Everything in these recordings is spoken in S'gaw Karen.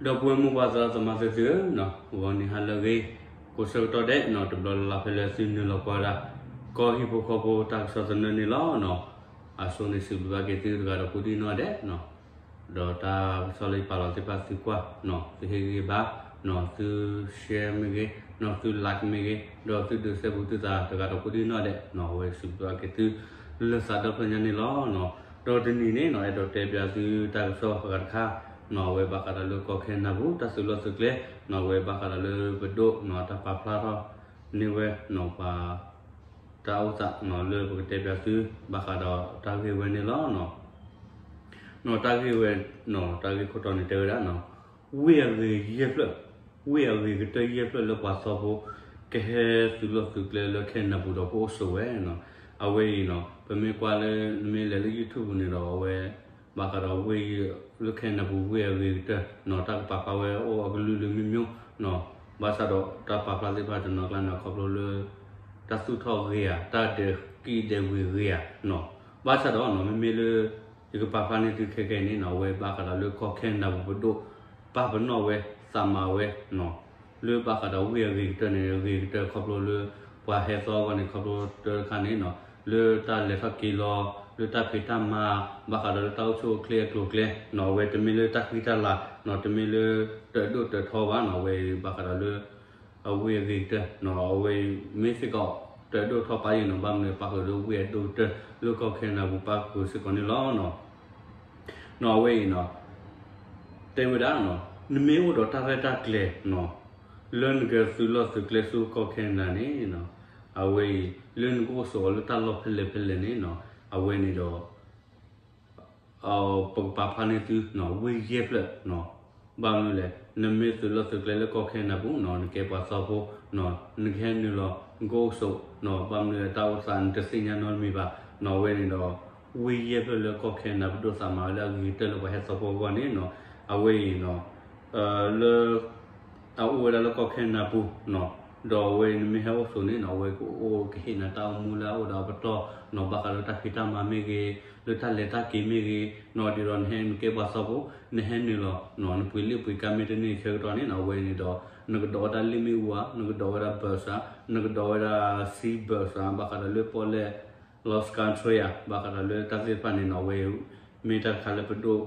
ဒီပုၢ်ဝဲၢ်မိၢ်ပၢ်သရၣ်သမါသ့ၣ်သုဧၢ, ဂီၤနံၤဟါလၢအဂ့ၤ, ကိးဆၢကတီၢ်ဒဲးနီၤ တဘျီလၢ်လၢ်ဖဲလၢသုနုာ်လီၤကွၢ်ဝဲဒၣ် ကီၢ်ဟံၣ်ဖိဃီဖိတၢ်ကစီၣ်သနၢၣ်န့ၣ်လီၤနီၤ. အဆိန့ၣ်စံးဘျုးဘၣ်က့ၤသုတဂၤဒီးကိးဒံၣ်နီၣ်ဒဲးနီၤ, ဒီးတၢ်ကစီၣ်လၢယပာ်လီၤသ့ၣ်တဖၣ်သုကွၢ်နီၤ သုဟ့ၣ်ဂံၢ်ဘါနီၤ သု share မ့ၢ်ဂ့ၤနီၤ သု like မ့ၢ်ဂ့ၤ ဒီးသုဒုးစဲဘူးသုသးတဂၤဒီးကိးဒံၣ်နီၣ်ဒဲးနီၤ အဝဲစံးဘျုးဘၣ်က့ၤသု လၢသးဒီဖျၢၣ်ညါန့ၣ်လီၤနီၤ. ဒီးတနံၤန့ၣ်နီၤ အဲၣ်ဒိးတဲပၠးသုတၢ်ကစီၣ်အဂၤတခါနီၤ အဝဲဘၣ်ဃးဒီးလၢကီၢ်ခဲနဒၤပူၤ တၢ်သုးလီၢ်သုးကျဲနီၤ အဝဲဘၣ်ဃးဒီးလၢပဒိၣ်နီၤ တၢ်ပာ်ဖျါထီၣ်န့ၢ်ဝဲနီၤ ပှၤ တၢ်အိၣ်သးနီၤ လၢပကတဲပၠးသု ဘၣ်ဃးဒီးတၢ်ဂ့ၢ်ဝဲန့ၣ်လီၤနီၤ. နီၤ တၢ်ဂ့ၢ်ဝဲနီၤ တၢ်ဂ့ၢ်ခိၣ်တီန့ၣ်တဲဝဲဒၣ်နီၤ ဝ့ၢ်အဂ့ၤယဲၢ်ဖျၢၣ်, ဝ့ၢ်အဂ့ၤကတၢၢ်ယဲၢ်ဖျၢၣ်လၢပှၤသီဖိ ကဟဲသုးလီၢ်သုးကျဲလၢခဲနဒၤပူၤဒီးကအိၣ်ဆိးဝဲနီၤ. အဝဲအံၤနီၤ ပမ့ၢ်ကွၢ်လၢ နမ့ၢ်လဲၤလၢ YouTube ပူၤန့ၣ်ဒီး အဝဲ ဘၣ်ဃးဒီးဝ့ၢ်လၢခဲနဒၤပူၤ ဝ့ၢ်အဂ့ၤကတၢၢ်နီၤ တၢ်ကပာ်ဖျါဝဲအိၣ်အကလုာ်လုာ်မ့ၢ်မ့ၢ်နီၤ. ဘၣ်ဆၣ်ဒီးတၢ်ပာ်ဖျါသ့ၣ်တဖၣ်တနီၤကျါန့ၣ် ခီဖျိလၢ တၢ်သူၣ်ထီၣ်ဂ့ၤဧါ တၢ်ဒဲးကံၣ်ဒဲးဝ့ၤဂ့ၤဧါနီၤ. ဘၣ်ဆၣ်ဒီးနီၤ မ့မ့ၢ်လၢ ယကပာ်ဖျါန့ၢ်သုခဲကနံၣ်အံၤန့ၣ်နီၤ အဝဲဘၣ်ဃးဒီးလၢကီၢ်ခဲနဒၤပူၤပဒိၣ် ပာ်ပနီၣ်ဝဲ သးမၤဝဲနီၤ လၢဘၣ်ဃးဒီးဝ့ၢ်အဂ့ၤကတၢၢ်န့ၣ် အဂ့ၤကတၢၢ်ခီဖျိလၢ ပှၤဟဲသီအဂီၢ်န့ၣ် ခီဖျိတၢ်တခါန့ၣ်နီၤ လၢတၢ်လဲၤထီၣ်က့ၤလီၤ လၢတၢ်ဖံးတၢ်မၤ ဘၣ်ဃးဒီးလၢတၢ်အိၣ်ဆူၣ်အိၣ်ချ့အကျိၤအကျဲနီၤ အဝဲတမ့ၢ်လၢတၢ်ဃံတၢ်လၤနီၤ တမ့ၢ်လၢ တၢးဒိၣ်တၢးထီဘၣ်နီၤ အဝဲဘၣ်ဃးဒီးလၢ အဝ့ၢ်အဂ့ၤကတၢၢ်နီၤ အဝဲမ့ၢ်စ့ၢ်ကီး တၢးဒိၣ်ထီၣ်ပာ်ယံၤနီၤ ဘၣ်မနုၤပၣ်ဃုာ်လၢဝ့ၢ်အဒိၣ်ကတၢၢ် လၢကီၢ်ခဲနဒၤပူၤပၣ်ဃုာ်စ့ၢ်ကီးန့ၣ်လီၤနီၤ. နီၤ အဝဲအံၤနီၤ တဲဝဲဒၣ်နီၤ နမ့ၢ်အိၣ်ဒီးတၢ်ရဲၣ်တၢ်ကျဲၤနီၤ လၢနကသုးလီၢ်သုးကျဲဆူကီၢ်ခဲနဒၤန့ၣ်နီၤ အဝဲအံၤ လၢနကအိၣ်ဆိးအီၤလၢတၢ်လီၢ်ဖဲလဲၣ်ဖဲလဲၣ်န့ၣ်နီၤ အဝဲန့ၣ်ဒီး ပကပာ်ဖျါန့ၢ်သုနီၤ ဝ့ၢ်ယဲၢ်ဖျၢၣ်နီၤ ဘၣ်မနုၤလဲၣ် နမ့ၢ်သုးလီၢ်သုးကျဲလၢကီၢ်ခဲနဒၤပူၤနီၤ နကဲပှၤသီဖိနီၤ နကဟဲနုာ်လီၤ နကအိၣ်ဆိးနီၤ ဘၣ်မနုၤတၢ်အိၣ်သးနတသ့ၣ်ညါနီတမံၤဘၣ်နီၤ အဝဲန့ၣ်ဒီး ဝ့ၢ်ယဲၢ်ဖျၢၣ်လၢကီၢ်ခဲနဒၤပဒိၣ်သးမၤဝဲလၢအဂ့ၤကတၢၢ်လၢပှၤဟဲသီဖိအဂီၢ်န့ၣ်နီၤ အဝဲအံၤနီၤ လၢ အအိၣ်ဝဲဒၣ်လၢကီၢ်ခဲနဒၤပူၤနီၤ ဒီးအဝဲနမ့ၢ်ဟဲအိၣ်ဆိးန့ၣ်နီၤ အဝဲကအိၣ်ကဟ့ၣ်နၤတၢ်အိၣ်မူလၢအအိၣ်ဒီးအပတီၢ်နီၤ ဘၣ်ဃးလၢတၢ်ဖံးတၢ်မၤမ့ၢ်ဂ့ၤ လၢတၢ်လဲၤတၢ်က့ၤမ့ၢ်ဂ့ၤနီၤ ဒ်သိးနဟဲနကဲပှၤသီဖိ နဟဲနုာ်လီၤနီၤ နပှ့ၤလ့ၣ်ပှ့ၤကါမ့ၢ်တန့ၢ်ဆၢကတီၢ်န့ၣ်နီၤ အဝဲန့ၣ်ဒီး နကဒိးဝဲဒၣ်လ့ၣ်မ့ၣ်အူဧါ နကဒိးဝဲဒၣ် bus ဧါ နကဒိးဝဲဒၣ် sea bus ဧါ ဘၣ်ဃးဒီးလၢပီၣ်လဲၣ် Lost Country ဧါ ဘၣ်ဃးဒီးလၢတၢ်သ့ၣ်တဖၣ်န့ၣ်နီၤ အဝဲ မ့ၢ်တၢ်တခါလၢပဒိၣ်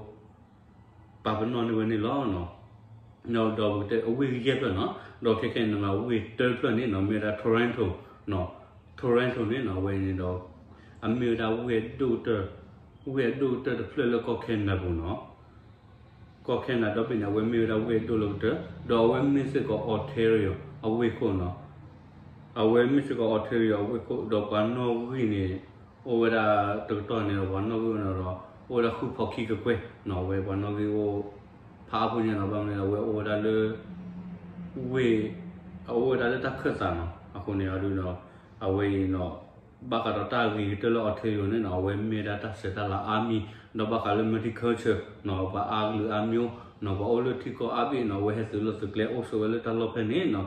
ပာ်ပနီၣ်န့ၢ်ဝဲန့ၣ်လီၤ. ဒီးပကတဲအဝ့ၢ်ယဲၢ်ဖျၢၣ်နီၤ ဒီးခဲခဲန့ၣ် အဝ့ၢ်တၢဖျၢၣ်န့ၣ်နီၤ မ့ၢ်ဝဲဒၣ် Toronto နီၤ Toronto န့ၣ်နီၤ အဝဲန့ၣ်ဒီး အမ့ၢ်ဝဲဒၣ်ဝ့ၢ်အဒိၣ်ကတၢၢ် ဝ့ၢ်အဒိၣ်ကတၢၢ်တဖျၢၣ်လၢကီၢ်ခဲနဒၤပူၤနီၤ ကီၢ်ခဲနဒၤဒီဘ့ၣ်န့ၣ် အဝဲမ့ၢ်ဝဲဒၣ်ဝ့ၢ်အဒိၣ်လၢကတၢၢ် ဒီးအဝဲမ့ၢ်စ့ၢ်ကီး Ontario အဝ့ၢ်ခိၣ်နီၤ အဝဲမ့ၢ်စ့ၢ်ကီး Ontario အဝ့ၢ်ခိၣ် ဒီးပှၤနီၣ်ဂံၢ်န့ၣ် အိၣ်ဝဲဒၣ်တကတီၢ်န့ၣ်ဒီးပှၤနီၣ်ဂံၢ်အိၣ်န့ၣ်ဒီး အိၣ်ဝဲဒၣ်ဃုဖီခံကကွဲၢ်နီၤ အဝဲပှၤနီၣ်ဂံၢ်အိၣ် ဖးအါဖိညါနီၤ ဘၣ်မနုၤလဲၣ် အဝဲအိၣ်ဝဲဒၣ်လၢ ဝ့ၢ် အအိၣ်ဝဲဒၣ်လၢတၢ်ခၢၣ်သးနီၤ အဃိန့ၣ်အဒုးဒီး အဝဲအံၤနီၤ ဘၣ်ဃးဒီးတၢ်ဂ့ၤကတၢၢ်လၢ Ontario န့ၣ်နီၤ အဝဲမ့ၢ်ဝဲဒၣ်တၢ်ဆဲးတၢ်လၤအါမံၤ ဒီးဘၣ်ဃးလၢ multicultural နီၤ ပှၤအါကလုာ်အါမျိုးနီၤ ပှၤအိၣ်လၢထံကီၢ်အါဘ့ၣ်နီၤ အဝဲဟဲသုးလီၢ်သုးကျဲအိၣ်ဆိးဝဲလၢတၢ်လီၢ်ဖဲန့ၣ်နီၤ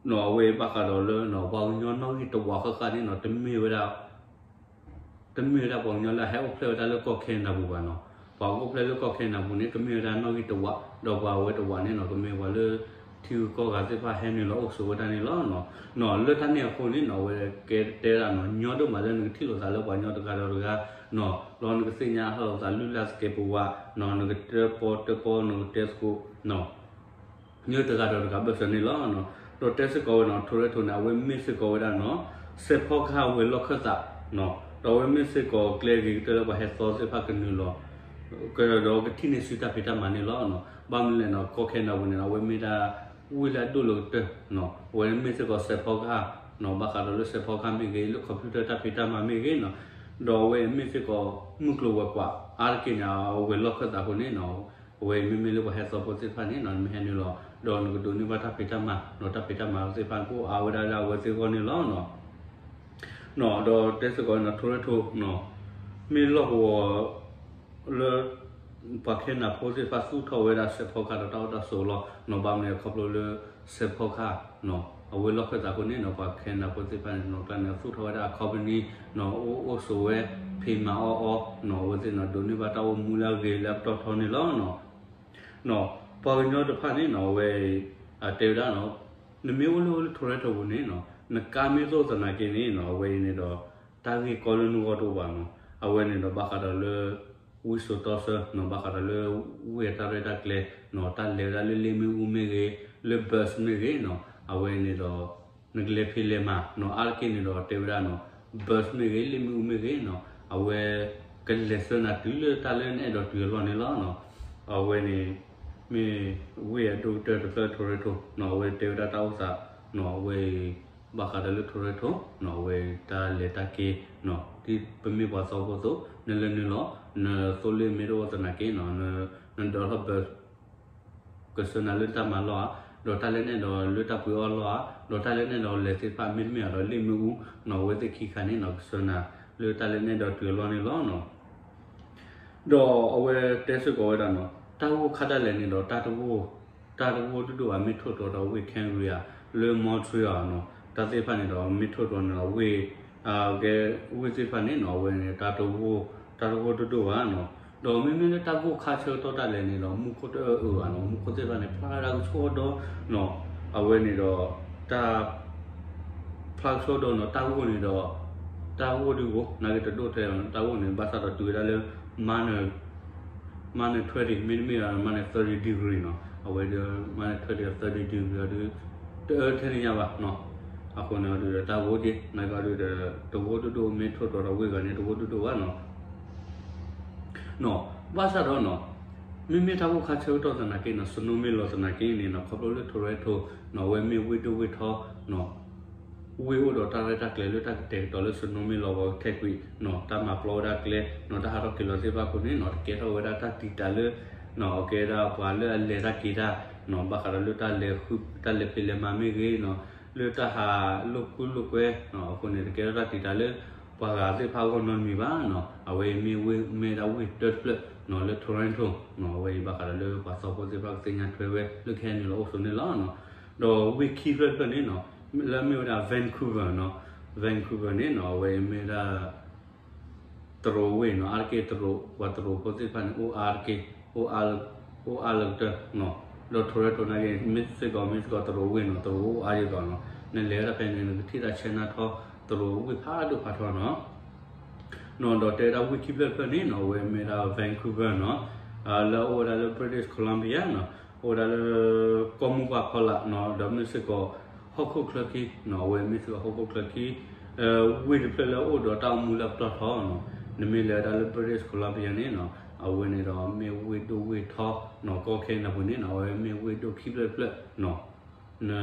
နီၤ အဝဲဘၣ်ဃးဒီးလၢနီၤ ပှၤကညီနီၣ်ဂံၢ်တဝးဃၣ်ဃၣ်န့ၣ်နီၤ တမ့ၢ်ဝဲဒၣ် တမ့ၢ်ဝဲဒၣ်ပှၤကညီလၢအဟဲအိၣ်ဖျဲၣ်ဝဲဒၣ်လၢကီၢ်ခဲနဒၤပူၤဘၣ်နီၤ. ပှၤကအိၣ်ဖျဲၣ်လၢကီၢ်ခဲနဒၤပူၤန့ၣ် ကမ့ၢ်ဝဲဒၣ်နီၣ်ဂံၢ်တဝး, ဒီးပှၤဝဲတဝးန့ၣ်နီၤ ကမ့ၢ်ပှၤလၢ ထံဂုၤကီၢ်ဂၤသ့ၣ်တဖၣ်ဟဲနုာ်လီၤအိၣ်ဆိးဝဲဒၣ်န့ၣ်လီၤ. နီၤ လၢတၢ်န့ၣ်အဃိန့ၣ်နီၤ အဝဲကဲတဲဒၣ်နီၤ ညီဒိၣ်မးလၢနကထံၣ်လိာ်သးလၢပှၤကညီတဂၤဒီးတဂၤနီၤ လီၤနကသ့ၣ်ညါအသးလိၢ်လၢ်သကဲးပဝးနီၤ နကတၢပီတၢပီ နကတဲသကိးနီၤ ညီတဂၤဒီးတဂၤဘၢၣ်စၢၤန့ၣ်လီၤ. ဒီးတဲစ့ၢ်ကီးဝဲနီၤ Toronto န့ၣ် အဝဲမ့ၢ်စ့ၢ်ကီးဝဲဒၣ်နီၤ စဲးဖီကဟၣ်ဝဲၤလီၢ်ခၢၣ်သးနီၤ ဒီးအဝဲမ့ၢ်စ့ၢ်ကီးကျဲဂ့ၤကတၢၢ်လၢပှၤဟဲသီသ့ၣ်တဖၣ်ကနုာ်လီၤ ကဒီးကထံၣ်န့ၢ်ဆူတၢ်ဖံးတၢ်မၤန့ၣ်လီၤ. ဘၣ်မနုၤလဲၣ်နီၤ ကီၢ်ခဲနဒၤပူၤန့ၣ် အဝဲမ့ၢ်ဒၣ် ဝ့ၢ်လၢအဒိၣ်လၢကတၢၢ်နီၤ အဝဲမ့ၢ်စ့ၢ်ကီးစဲးဖီကဟၣ်နီၤ ဘၣ်ဃးဒီးလၢစဲးဖီကဟၣ်မ့ၢ်ဂ့ၤ လၢ computer တၢ်ဖံးတၢ်မၤမ့ၢ်ဂ့ၤနီၤ ဒီးအဝဲမ့ၢ်စ့ၢ်ကီးမုၢ်ကျိၤဝဲၤကွာ် အါတက့ၢ်န့ၣ် အဝဲၤလီၢ်ခၢၣ်သးအဃိန့ၣ်နီၤ အဝဲမ့မ့ၢ်လၢပှၤဟဲသီဖိသ့ၣ်တဖၣ်န့ၣ်နီၤ နမ့ၢ်ဟဲနုာ်လီၤ ဒီးနကဒိးန့ၢ်ဘၣ်တၢ်ဖံးတၢ်မၤနီၤ တၢ်ဖံးတၢ်မၤသ့ၣ်တဖၣ်ကအိၣ်အါဝဲဒၣ်လၢအဝဲသ့ၣ်အဂီၢ်န့ၣ်လီၤ. နီၤ ဒီးတဲစ့ၢ်ကီးနီၤ Toronto နီၤ မ့ၢ်လီၢ်ကဝီၤ လၢ ပှၤခဲနဒၤဖိသ့ၣ်တဖၣ်သူၣ်ထီၣ်ဝဲဒၣ်စဲးဖီကဟၣ်ဒီးတၢ်အိၣ်တၢ်ဆိးလီၤနီၤ ဘၣ်မနုၤလဲၣ်ခီဖျိလၢ စဲးဖီကဟၣ်နီၤ အဝဲၤလီၢ်ခၢၣ်သးအဃိန့ၣ်နီၤ ပှၤခဲနဒၤဖိသ့ၣ်တဖၣ်န့ၣ် နီၤ ကျါန့ၣ် သူၣ်ထီၣ်ဝဲဒၣ်အ company နီၤ အိၣ်အိၣ်ဆိးဝဲ ဖံးမၤအီၣ်အီနီၤ အဝဲသ့ၣ်နီၤ ဒိးန့ၢ်ဘၣ်တၢ်အိၣ်မူလၢအဂ့ၤလၢအပတီၢ်ထီန့ၣ်လီၤနီၤ. ပှၤကညီတဖၣ်န့ၣ်နီၤ အဝဲအံၤ တဲဝဲဒၣ်နီၤ, နမ့ၢ်အိၣ်လၢ အိၣ်လၢ Toronto ပူၤန့ၣ်နီၤ နကါမ့ၢ်တအိၣ်သနာ်က့န့ၣ်နီၤ အဝဲအံၤန့ၣ်ဒီး တၢ်ဂ့ၢ်ကီလၢနဂီၢ်တအိၣ်ဘၣ်နီၤ. အဝဲန့ၣ်ဒီးဘၣ်ဃးဒီးလၢ ဝံစိာ်တီဆၢနီၤ ဘၣ်ဃးဒီးလၢ ဝ့ၢ်အတၢ်ရဲၣ်တၢ်ကျဲၤနီၤ တၢ်လဲၤဝဲဒၣ်လၢလ့ၣ်မ့ၣ်အူမ့ၢ်ဂ့ၤ လၢ bus မ့ၢ်ဂ့ၤနီၤ အဝဲန့ၣ်ဒီး နကလဲၤဖံးလဲၤမၤနီၤ အါတက့ၢ်န့ၣ်ဒီးတဲဝဲဒၣ်နီၤ bus မ့ၢ်ဂ့ၤ လ့ၣ်မ့ၣ်အူမ့ၢ်ဂ့ၤနီၤ အဝဲ ကလဲၤဆှၢနၤတုၤလၢတၢ်လၢနအဲၣ်ဒိးတုၤအလီၢ်န့ၣ်လီၤနီၤ. အဝဲန့ၣ် မ့ၢ်ဝ့ၢ်အဒိၣ်ကတၢၢ်တဖျၢၣ် Toronto နီၤ အဝဲတဲဝဲဒၣ်တၢ်အိၣ်သးနီၤ အဝဲ ဘၣ်ဃးဒီးလၢ Toronto နီၤ အဝဲတၢ်လဲၤတၢ်က့ၤနီၤ ဒ်ပမ့ၢ်ပှၤသီဖိအသိး နလဲၤနုာ်လီၤ နသိလ့ၣ်မ့ၢ်တအိၣ်သနာ်က့နီၤ နဒၢထီၣ် bus ကဆှၢနၤလၢတၢ်မၤလီၢ်ဧါ, ဒီးတၢ်လၢနအဲၣ်ဒိးလၢတၢ်ပှ့ၤအီၣ်လီၢ်ဧါ, ဒီးတၢ်လၢနအဲၣ်ဒိးလဲၤသ့ၣ်တဖၣ် မ့တမ့ၢ်ဒီးလ့ၣ်မ့ၣ်အူနီၤ အဝဲသ့ၣ်ခံခါန့ၣ်နီၤ ကဆှၢနၤလၢတၢ်လၢနအဲၣ်ဒိးတုၤအလီၢ်န့ၣ်လီၤနီၤ. ဒီးအဝဲတဲစ့ၢ်ကီးဝဲဒၣ်နီၤ တၢ်ဂိၢ်ခါဒၣ်လဲာ်န့ၣ်ဒီး တၢ်တဂိၢ် တၢ်တဂိၢ်ဒိၣ်ဒိၣ်ဘၣ် မ့ၢ်ထိၣ်သတြီၤဒီးဝ့ၢ် Calgary ဧါ, လၢ Montreal ဧါနီၤ တၢ်သ့ၣ်တဖၣ်န့ၣ်ဒီး မ့ၢ်ထိၣ်သတြီၤန့ၣ်ဒီးဝ့ၢ် ကဲ ဝ့ၢ်သ့ၣ်တဖၣ်န့ၣ်နီၤ အဝဲန့ၣ် တၢ်တဂိၢ် တၢ်တဂိၢ်ဒိၣ်ဒိၣ်ဘၣ်နီၤ. ဒီးမ့မ့ၢ်လၢတၢ်ဂိၢ်ခါဆၢကတီၢ်ဒၣ်လဲာ်န့ၣ်ဒီး မူခိၣ်တအၢအၢဘၣ်နီၤ မူခိၣ်သ့ၣ်တဖၣ်န့ၣ် ဖျါဝဲဒၣ်ကဆှီဒီနီၤ အဝဲန့ၣ်ဒီး တၢ် ဖျါကဆှီဒီနီၤ တၢ်ဂိၢ်န့ၣ်ဒီး တၢ်ဂိၢ်ဒုးဂိၢ် နာ်က့တဒိၣ်ထဲနီၤ တၢ်ဂိၢ်န့ၣ် ဘၣ်ဆၣ်ဒီးတုၤဝဲဒၣ်လၢ minus minus twenty မ့တမ့ၢ်ဒီး minus thirty degree နီၤ အဝဲဒီး minus twenty thirty degree အီၤဒီး တအၢထဲန့ၣ်ညါဘၣ်နီၤ. အဃိန့ၣ်အီၤဒုးဒီး တၢ်ဂိၢ်ဒံး နာ်က့အီၤဒုးဒီး တဂိၢ်ဒိၣ်ဒိၣ် မ့ၢ်ထိၣ်သတြီၤဒီးဝ့ၢ်ဂၤန့ၣ် တဂိၢ်ဒိၣ်ဒိၣ်ဘၣ်နီၤ. နီၤ ဘၣ်ဆၣ်ဒီးနီၤ မ့မ့ၢ်တၢ်ဂိၢ်ခါဆၢကတီၢ်သနာ်က့နီၤ snow မ့ၢ်လီၤသနာ်က့န့ၣ်နီၤ ခီဖျိလၢ Toronto နီၤ အဝဲမ့ၢ်ဝ့ၢ်ဒိၣ်ဝ့ၢ်ထီနီၤ ဝ့ၢ်အိၣ်ဒီးတၢ်ရဲၣ်တၢ်ကျဲၤလၢတၢ်ကတဲာ်ကတီၤလၢ snow မ့ၢ်လီၤဝဲထဲကွံာ်နီၤ တၢ်မၤပျီဝဲဒၣ်ကျဲနီၤ တၢ်ဟးထီၣ်က့ၤလီၤသ့ၣ်တဖၣ်အဃိန့ၣ်နီၤ တကဲထီၣ်ဝဲဒၣ်တၢ်တံာ်တာ်လၢ နီၤ အကဲဒၣ်ပှၤလၢအလဲၤတၢ်က့ၤတၢ်နီၤ ဘၣ်ဃးဒီးလၢတၢ်လဲၤဃု တၢ်လဲၤဖံးလဲၤမၤမ့ၢ်ဂ့ၤနီၤ လၢတၢ်ဟးလိာ်ကွဲလိာ်ကွဲနီၤ အဃိန့ၣ် တကဲထီၣ်တၢ်တံာ်တာ်လၢ ပှၤဂၤသ့ၣ်တဖၣ်အဂီၢ်နီတမံၤဘၣ်နီၤ အဝဲအံၤမ့ၢ်ဝ့ၢ် မ့ၢ်ဒၣ်ဝ့ၢ်တၢတဖျၢၣ်နီၤ လၢ Toronto နီၤ အဝဲအံၤဘၣ်ဃးဒီးလၢပှၤသီဖိသ့ၣ်တဖၣ်ကသ့ၣ်ညါထွဲဝဲလၢကဟဲနုာ်လီၤအိၣ်ဆိးန့ၣ်လီၤနီၤ. ဒီးဝ့ၢ်ခံဖျၢၣ်တဖျၢၣ်န့ၣ်နီၤ လၢမ့ၢ်ဝဲဒၣ် Vancouver နီၤ Vancouver န့ၣ်နီၤ အဝဲအံၤမ့ၢ်ဒၣ် တရူးဝ့ၢ်နီၤ အါတက့ၢ်တရူး ပှၤတရူးဖိသ့ၣ်တဖၣ်န့ၣ် အိၣ်အါတက့ၢ် အိၣ်အါလၢ အိၣ်အါလၢကတၢၢ်နီၤ ဒီး Toronto နာ်က့ မ့ၢ်စ့ၢ်ကီး မ့ၢ်စ့ၢ်ကီးတရူးဝ့ၢ်နီၤ တရူးအိၣ်အါယိာ်သီးနီၤ နလဲၤဝဲဒၣ်ဖဲန့ၣ် နကထံၣ်တၢ်ဆဲးနါထီ တရူးဝ့ၢ်ဖးဒိၣ်ဖးထီနီၤ နီၤ ဒီးတဲဝဲဒၣ်ဝ့ၢ်ခံဖျၢၣ်တဖျၢၣ်န့ၣ်နီၤ အဝဲမ့ၢ်ဒၣ် Vancouver နီၤ လၢအအိၣ်ဝဲဒၣ်လၢ British Columbia နီၤ အိၣ်ဝဲဒၣ်လၢ ကီၢ်မုၢ်ပှၢ်ဖီလာ်နီၤ ဒီးမ့ၢ်စ့ၢ်ကီး ဟီၣ်ခိၣ်ချၢခံနီၤ အဝဲမ့ၢ်စ့ၢ်ကီးဟီၣ်ခိၣ်ချၢခံ ဝ့ၢ်တဖျၢၣ်လၢအအိၣ်ဒီးတၢ်အိၣ်မူလၢအပတီၢ်ထီနီၤ နမ့ၢ်လဲၤဝဲဒၣ်လၢ British Columbia န့ၣ်နီၤ အဝဲန့ၣ်ဒီးမ့ၢ်ဝ့ၢ်ဒိၣ်ဝ့ၢ်ထီနီၤ ကီၢ်ခဲနၢ်ပူၤန့ၣ်နီၤ အဝဲမ့ၢ်ဝ့ၢ်ဒိၣ်ခံဖျၢၣ်တဖျၢၣ်နီၤ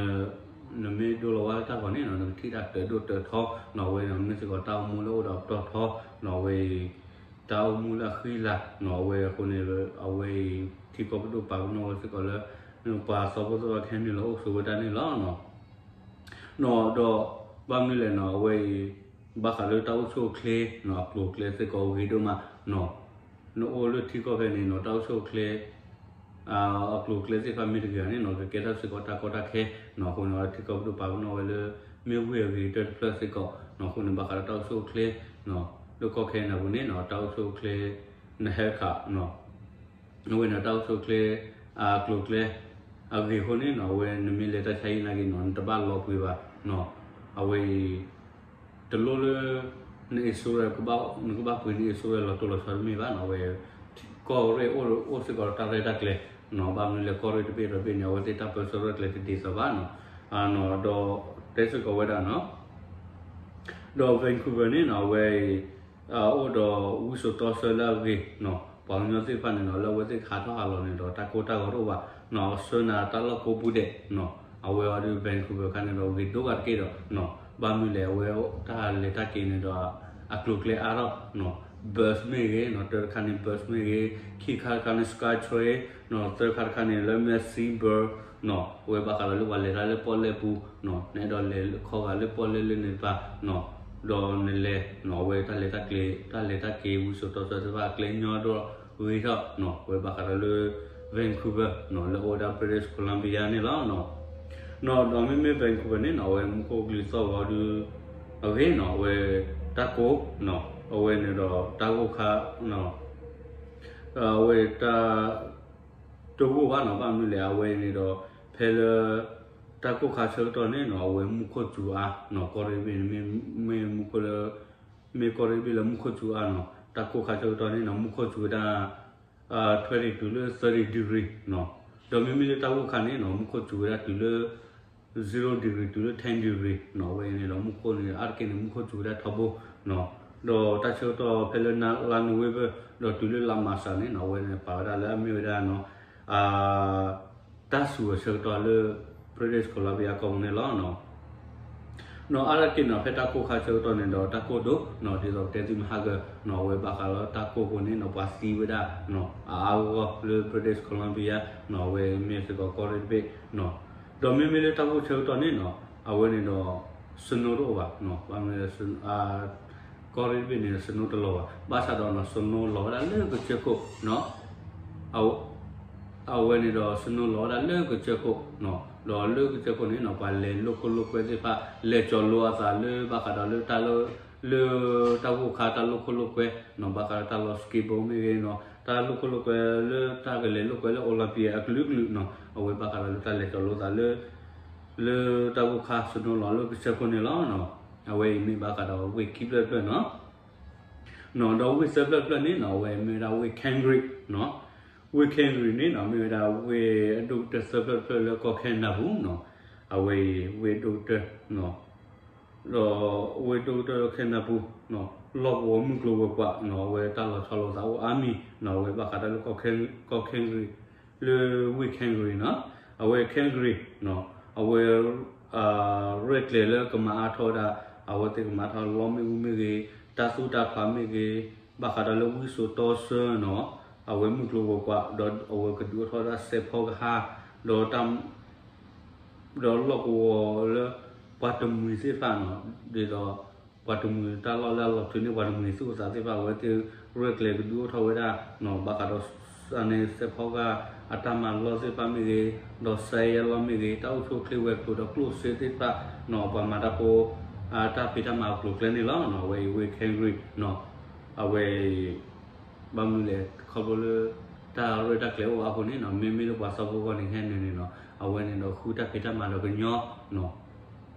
နမ့ၢ်ဒိလီၤဝဲတၢ်ဂီၤန့ၣ်နီၤ နကထံၣ်တၢ်တၢးဒိၣ်တၢးထီနီၤ အဝဲမ့ၢ်စ့ၢ်ကီးတၢ်အိၣ်မူလၢအအိၣ်ဒီးအပတီၢ်ထီနီၤ အဝဲ တၢ်အိၣ်မူလၢအဃံလၤနီၤ အဝဲအဃိန့ၣ် အဝဲအံၤ ထံကီၢ်ပဒိၣ်ပာ်ပနီၣ်ဝဲစ့ၢ်ကီးလၢ ပှၤသီဖိသ့ၣ်တဖၣ်ကဟဲနုာ်လီၤအိၣ်ဆိးဝဲဒၣ်န့ၣ်လီၤနီၤ နီၤ ဒီးဘၣ်မနုၤလဲၣ်နီၤ အဝဲအံၤ ဘၣ်ဃးလၢတၢ်အိၣ်ဆူၣ်အိၣ်ချ့နီၤ အကျိၤအကျဲစ့ၢ်ကီးဂ့ၤဒိၣ်မးနီၤ နအိၣ်လၢထံကီၢ်ဖဲန့ၣ်နီၤ တၢ်အိၣ်ဆူၣ်အိၣ်ချ့ အကျိၤအကျဲသ့ၣ်တဖၣ်မ့ၢ်တဂ့ၤန့ၣ်နီၤ ကကဲထီၣ်စ့ၢ်ကီးတၢ်ကီတၢ်ခဲနီၤ အဃိန့ၣ် ထံကီၢ်ပဒိၣ်ပာ်ပနီၣ်ဝဲလၢ မ့ၢ်ဝ့ၢ်အဂ့ၤကတၢၢ်တဖျၢၣ်စ့ၢ်ကီးနီၤ အဃိန့ၣ် ဘၣ်ဃးဒီးတၢ်အိၣ်ဆူၣ်အိၣ်ချ့နီၤ လၢကီၢ်ခဲနၢ်ပူၤန့ၣ်နီၤ တၢ်အိၣ်ဆူၣ်အိၣ်ချ့ နဟဲခးနီၤ အဝဲန့ၣ်တၢ်အိၣ်ဆူၣ်အိၣ်ချ့ အကျိၤအကျဲ အဂ့ၤအဃိန့ၣ်နီၤ အဝဲနမ့ၢ်လဲၤတၢ်ဆါဟံၣ်နာ်က့နီၤ နတဘၣ်လီၤပှ့ၤဘၣ်နီၤ အဝဲအံၤ တလိၣ်လၢ န insurance နကဘၣ်ပှ့ၤန insurance လီၤတိၢ်လီၤဆီတမ့ၢ်ဘၣ်နီၤ အဝဲ ကီၢ်ရ့ၣ်အိၣ်စ့ၢ်ကီးတၢ်ရဲၣ်တၢ်ကျဲၤနီၤ ဘၣ်မနုၤလဲၣ် ကီၢ်ရ့ၣ်တဘ့ၣ်ဒီးတဘ့ၣ်န့ၣ် အဝဲသ့ၣ်တၢ်ပၢဆှၢရဲၣ်ကျဲၤတဒ်သိးဘၣ်နီၤ ဒီးတဲစ့ၢ်ကီးဝဲဒၣ်နီၤ ဒီး Vancouver န့ၣ်နီၤ အဝဲအံၤ အိၣ်ဒီးဝံစိာ်တီဆှၢလၢအဂ့ၤနီၤ ပှၤကညီသ့ၣ်တဖၣ်န့ၣ်နီၤ လၢအဝဲသ့ၣ်ကဟးထီၣ်ဟးလီၤန့ၣ်ဒီး တၢ်ကိၢ်တၢ်ဂီၤတအိၣ်ဘၣ်နီၤ ဆှၢနၤတၢ်လီၢ်ကိးပူၤဒဲးနီၤ အဝဲအီၤဒုး Vancouver ခါန့ၣ်ဒီးဂ့ၤဒိၣ်ဂၤတက့ၢ်ဒီးနီၤ ဘၣ်မနုၤလဲၣ် အဝဲတၢ်လဲၤတၢ်က့ၤန့ၣ်ဒီး အကျိၤအကျဲအါထီၣ်နီၤ bus မ့ၢ်ဂ့ၤနီၤ တၢတခါန့ၣ် bus မ့ၢ်ဂ့ၤ ခံခါတခါန့ၣ် SkyTrain နီၤ သၢခါတခါန့ၣ် လၢမ့ၢ် Seabird နီၤ အဝဲဘၣ်ဃးဒီးလၢပှၤလဲၤတၢ်လၢပီၣ်လဲၣ်ပူၤနီၤ နအဲၣ်ဒိးလဲၤခီဂာ်လၢပီၣ်လဲၣ်လၢန့ၣ်တဖၣ်နီၤ ဒီးနလဲၤနီၤ အဝဲတၢ်လဲၤတၢ်ကျဲၤ တၢ်လဲၤတၢ်က့ၤ ဝံစိာ်တီဆှၢသ့ၣ်တဖၣ် အကျဲညီဒီးဂ့ၤထီၣ်နီၤ အဝဲဘၣ်ဃးဒီးလၢ Vancouver နီၤ လၢအအိၣ်ဝဲဒၣ် British Columbia န့ၣ်လီၤနီၤ နီၤ ဒီးမ့မ့ၢ် Vancouver န့ၣ်နီၤ အဝဲမူခိၣ်ကလံၤသီၣ်ဂီၤဒုး အဂ့ၤနီၤ အဝဲတၢ်ကိၢ်နီၤ အဝဲန့ၣ်ဒီးတၢ်ဂိၢ်ခါနီၤ အဝဲတၢ် တအိၣ်ဘၣ်နီၤ. ဘၣ်မနုၤလဲၣ် အဝဲန့ၣ်ဒီး ဖဲလၢ တၢ်ကိၢ်ခါဆၢကတီၢ်န့ၣ်နီၤ အဝဲမူခိၣ်စူၤအါနီၤ, ကီၢ်ရ့ၣ်ဘ့ၣ်န့ၣ် မ့ၢ်မူခိၣ်လၢ မ့ၢ်ကီၢ်ရ့ၣ်ဘ့ၣ်လၢမူခိၣ်စူၤအါနီၤ, တၢ်ကိၢ်ခါဆၢကတီၢ်န့ၣ်နီၤ မူခိၣ်စူၤဝဲဒၣ် ထွဲရံၣ်တုၤလၢ သၢၣ်ရံၣ် degree နီၤ, ဒီးမ့မ့ၢ်လၢတၢ်ဂိၢ်ခါန့ၣ်နီၤ မူခိၣ်စူၤဝဲဒၣ်တုၤလၢ zero degree တုၤလၢ ten degree နီၤ, အဝဲန့ၣ်ဒီးမူခိၣ်န့ၣ် အါတက့ၢ်န့ၣ် မူခိၣ်စူၤဝဲဒၣ်ထီဘိနီၤ, ဒီးတၢ်ဆၢကတီၢ်ဖဲလၢလါ November ဒီးတုၤလၢလါ March န့ၣ်နီၤ အဝဲန့ၣ်ပာ်ဝဲဒၣ်လၢအမ့ၢ်ဝဲဒၣ်နီၤ တၢ်စူၤအဆၢကတီၢ်လၢ British Columbia ကီၢ်ပူၤန့ၣ်လီၤ. နီၤအါတက့ၢ်နီၤ ဖဲတၢ်ကိၢ်ခါဆၢကတီၢ်န့ၣ်ဒီး တၢ်ကိၢ်ဒိၣ်နီၤ ဒ်သိးပတဲသုမဟါကၢၤနီၤ အဝဲဘၣ်ဃးလၢတၢ်ကိၢ်အဃိန့ၣ်နီၤ ပှၤသံဝဲဒၣ်နီၤ အါအါဂီၢ်ဂီၢ်လၢ British Columbia နီၤ အဝဲမ့ၢ်စ့ၢ်ကီးကီၢ်ရ့ၣ်တဘ့ၣ်နီၤ, ဒီးမ့မ့ၢ်လၢတၢ်ဂိၢ်ဆၢကတီၢ်န့ၣ်နီၤ အဝဲန့ၣ်ဒီး snow တအိၣ်ဘၣ်နီၤ, ဘၣ်မနုၤလဲၣ် ကီၢ်ရ့ၣ်တဘ့ၣ်န့ၣ် snow တလီၤဘၣ်, ဘၣ်ဆၣ်ဒီးနီၤ snow လီၤဝဲဒၣ်လၢကစၢၢ်ခိၣ်နီၤ အဝဲန့ၣ်ဒီး snow လီၤဝဲဒၣ်လၢကစၢၢ်ခိၣ်နီၤ, ဒီးလၢကစၢၢ်ခိၣ်န့ၣ်နီၤ ပှၤလဲၤလိာ်ခိၣ်လိာ်ကွဲသ့ၣ်တဖၣ် လဲၤကၠီၤလိအသးလၢဘၣ်ဃးဒီးလၢတၢ်လၢ လၢတၢ်ဂိၢ်ခါတၢ်လိာ်ခိၣ်လိာ်ကွဲနီၤ, ဘၣ်ဃးဒီးတၢ်လီၤ skateboard မ့ၢ်ဂ့ၤနီၤ, တၢ်လိာ်ခိၣ်လိာ်ကွဲလၢတၢ်ကလဲၤလိာ်ကွဲလၢ Olympia အကလုာ်ကလုာ်နီၤ, အဝဲဘၣ်ဃးဒီးလၢတၢ်လဲၤကၠီၤလိအသးလၢ လၢတၢ်ဂိၢ်ခါ snow လီၤလၢကစၢၢ်ခိၣ်န့ၣ်လီၤ. အဝဲအံၤမ့ၢ်ဘၣ်ဃးဒီးဝ့ၢ်ခံဖျၢၣ်တဖျၢၣ်နီၤ နီၤ ဒီးဝ့ၢ်သၢဖျၢၣ်တဖျၢၣ်န့ၣ်နီၤ အဝဲမ့ၢ်ဝဲဒၣ်ဝ့ၢ် Calgary နီၤ, ဝ့ၢ် Calgary န့ၣ်နီၤ မ့ၢ်ဝဲဒၣ်ဝ့ၢ်အဒိၣ်ကတၢၢ်သၢဖျၢၣ်တဖျၢၣ်လၢကီၢ် Canada ပူၤနီၤ, အဝဲအံၤဝ့ၢ်အဒိၣ်ကတၢၢ်နီၤ ဒီးဝ့ၢ်အဒိၣ်ကတၢၢ်လၢ Canada ပူၤနီၤ လီၢ်ကဝီၤမုၢ်ကျိၤဝဲၤကွာ်နီၤ အဝဲတၢ်လီၤဆီလိာ်သးအိၣ်အါမံၤနီၤ အဝဲဘၣ်ဃးတၢ်လၢကီၢ် Calgary လၢဝ့ၢ် Calgary နီၤ, အဝဲ Calgary နီၤ အဝဲ ရဲၣ်ကျဲၤလၢကမၤအါထီၣ်ဝဲဒၣ် အဝဲသ့ၣ်ကမၤအါထီၣ်လီမ့ၣ်အူမ့ၢ်ဂ့ၤ, တၢ်သူၣ်တၢ်ဖျးမ့ၢ်ဂ့ၤ, ဘၣ်ဃးဒီးလၢဝံစိာ်တီဆၢနီၤ, အဝဲမုၢ်ကျိၤဝဲၤကွာ် ဒီးအဝဲကဒုးအိၣ်ထီၣ်ဝဲဒၣ်စဲးဖီကဟၣ်, ဒီး ဒီးလီၢ်ကဝီၤလၢ ပှၤတမှံၤသ့ၣ်တဖၣ်နီၤ, ဒ်သိး ပှၤတမှံၤတၢ်လီၢ်လၢအလီၤထုးန့ၢ်ပှၤတမှံၤသူၣ်အသးသ့ၣ်တဖၣ် အဝဲသ့ၣ်ရဲၣ်ကျဲၤကဒုးအိၣ်ထီၣ်ဝဲဒၣ်နီၤ, ဘၣ်ဃးဒီးန့ၣ် စဲးဖီကဟၣ်အတၢ်မၤလီၢ်သ့ၣ်တဖၣ်မ့ၢ်ဂ့ၤ, ဒီးစဲးအလီၢ်မ့ၢ်ဂ့ၤ, တၢ်အိၣ်ဆူၣ်အိၣ်ချ့ဝဲၤကျိၤဒီးကျိၣ်စ့သ့ၣ်တဖၣ်နီၤ, ပှၤမၤတၢ်ဖိ တၢ်ဖံးတၢ်မၤအကျိၤအကျဲန့ၣ်လီၤ. အဝဲအံၤဝ့ၢ် Calgary နီၤ, အဝဲအံၤ ဘၣ်မနုၤလဲၣ် ခီဖျိလၢ တၢ်ရဲၣ်တၢ်ကျဲၤအိၣ်အါအဃိန့ၣ်နီၤ, မ့မ့ၢ်လၢပှၤသီဖိအဂီၢ်န့ၣ် ဟဲနုာ်န့ၣ်နီၤ, အဝဲန့ၣ်ဒီးဃုတၢ်ဖံးတၢ်မၤဒီးကညီနီၤ,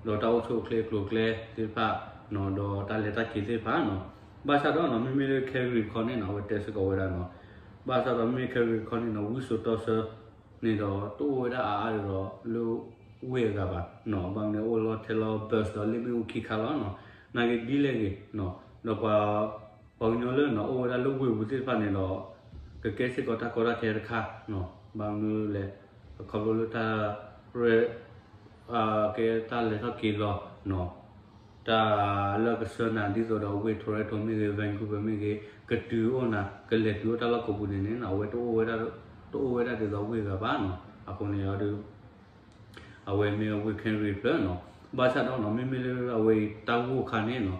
ဒီးတၢ်အိၣ်ဆူၣ်အိၣ်ချ့အကျိၤအကျဲသ့ၣ်တဖၣ်နီၤ, ဒီးတၢ်လဲၤတၢ်က့ၤသ့ၣ်တဖၣ်နီၤ, ဘၣ်ဆၣ်ဒီးနီၤ မ့မ့ၢ်လၢ Calgary တခီန့ၣ်နီၤ အဝဲတဲစ့ၢ်ကီးဝဲဒၣ်နီၤ, ဘၣ်ဆၣ်ဒီးမ့မ့ၢ် Calgary တခီန့ၣ်နီၤ ဝံစိာ်တီဆၢန့ၣ်ဒီး တအိၣ်ဝဲဒၣ်အါအါဒီးလၢဝ့ၢ်အဂၤဘၣ်နီၤ, ဘၣ်မနုၤအိၣ်လီၤထဲလီၤ bus ဒီးလ့ၣ်မ့ၣ်အူခံခါလီၤနီၤ, နာ်က့ဒ်လဲၣ်ဂ့ၤနီၤ, ဒီးပှၤ ပှၤကညီလၢနီၤ အိၣ်ဝဲဒၣ်လၢဝ့ၢ်ပူၤသ့ၣ်တဖၣ်န့ၣ်ဒီး ကကဲစ့ၢ်ကီးတၢ်ကီတၢ်ခဲတခါနီၤ, ဘၣ်မနုၤလဲၣ် ခီဖျိလၢတၢ်ရဲၣ် ကဲတၢ်လဲၤထီၣ်က့ၤလီၤနီၤ, တၢ်လၢကဆှၢနၤဒ်သိးဒီးဝ့ၢ် Toronto မ့ၢ်ဂ့ၤ Vancouver မ့ၢ်ဂ့ၤ ကတုၤအိၣ်နၤ ကလဲၤတုၤအိၣ်တၢ်လီၢ်ကိးပူၤန့ၣ်န့ၣ်နီၤ အဝဲတအိၣ်ဝဲဒၣ် တအိၣ်ဝဲဒၣ်ဒ်သိးဝ့ၢ်ဂၤဘၣ်နီၤ, အဃိန့ၣ်ဒီး အဝဲမ့ၢ်ဝ့ၢ် Calgary တဖျၢၣ်နီၤ, ဘၣ်ဆၣ်ဒီးနီၤ မ့မ့ၢ်လၢအဝဲအံၤတၢ်ဂိၢ်ခါန့ၣ်နီၤ,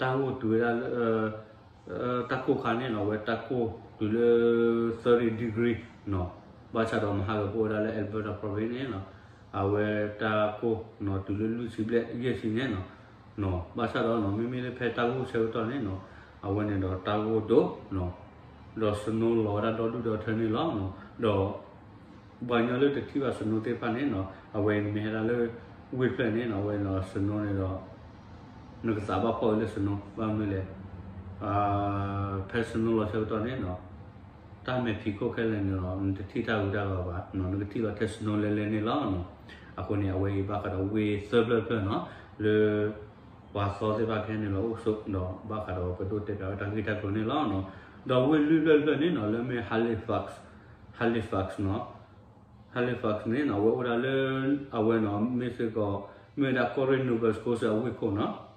တၢ်ဂိၢ်တုၤဝဲဒၣ်လၢ တၢ်ကိၢ်ခါန့ၣ်နီၤ အဝဲတၢ်ကိၢ်တုၤလၢ သၢၣ်ရံၣ် degree နီၤ, ဘၣ်ဆၣ်ဒီးမဟါကပအိၣ်ဝဲဒၣ်လၢ Alberta province န့ၣ်နီၤ, အဝဲတၢ်ကိၢ်နီၤ တုၤလၢလွံၢ်ဆံဘျဲၣ်ယဲၢ်ဆံန့ၣ်နီၤ, ဘၣ်ဆၣ်ဒီးနီၤ မ့မ့ၢ်လၢဖဲတၢ်ဂိၢ်ဆၢကတီၢ်န့ၣ်နီၤ, အဝဲန့ၣ်ဒီးတၢ်ဂိၢ်ဒိၣ်နီၤ, ဒီး snow လီၤဝဲဒၣ်ဒီဒူၣ်ဒီထၢန့ၣ်လီၤနီၤ, ဒီး ပှၤကညီလၢတထံၣ်ဘၣ် snow သ့ၣ်တဖၣ်န့ၣ်နီၤ အဝဲမ့ၢ်ဟဲဒၣ်လၢ ဝ့ၢ်ဖျၢၣ်န့ၣ်နီၤ အဝဲနီၤ snow န့ၣ်ဒီး နကသးဘၣ်ဖှီၣ်အံၤလၢ snow ဘၣ်မနုၤလဲၣ်, ဖဲ snow လီၤဆၢကတီၢ်န့ၣ်နီၤ တၢ်မဲာ်ဖံးခိၣ်ခဲလၢာ်န့ၣ်ဒီး နတထံၣ်တၢ်ဂုၤတၢ်ဂၤဘၣ်နီၤ နကထံၣ်လီၤထဲ snow လဲၤလဲၤန့ၣ်လီၤနီၤ, အဃိန့ၣ် အဝဲအံၤဘၣ်ဃးဒီးဝ့ၢ်သၢဖျၢၣ်တဖျၢၣ်နီၤ လၢ ပှၤသီသ့ၣ်တဖၣ်ကဟဲနုာ်လီၤအိၣ်ဆိး ဒီးဘၣ်ဃးဒီးပဒိၣ်တဲဖျါဝဲတၢ်ဂ့ၢ်တၢ်ကျိၤန့ၣ်လီၤ. ဒီးဝ့ၢ်လွံၢ်ဖျၢၣ်တဖျၢၣ်န့ၣ်နီၤ လၢမ့ၢ် Halifax, Halifax နီၤ, Halifax န့ၣ်နီၤ အဝဲအိၣ်ဒၣ်လၢ အဝဲနီၤ မ့ၢ်စ့ၢ်ကီး မ့ၢ်ဝဲဒၣ်ကီၢ်ရ့ၣ် Nova Scotia အဝ့ၢ်ခိၣ်နီၤ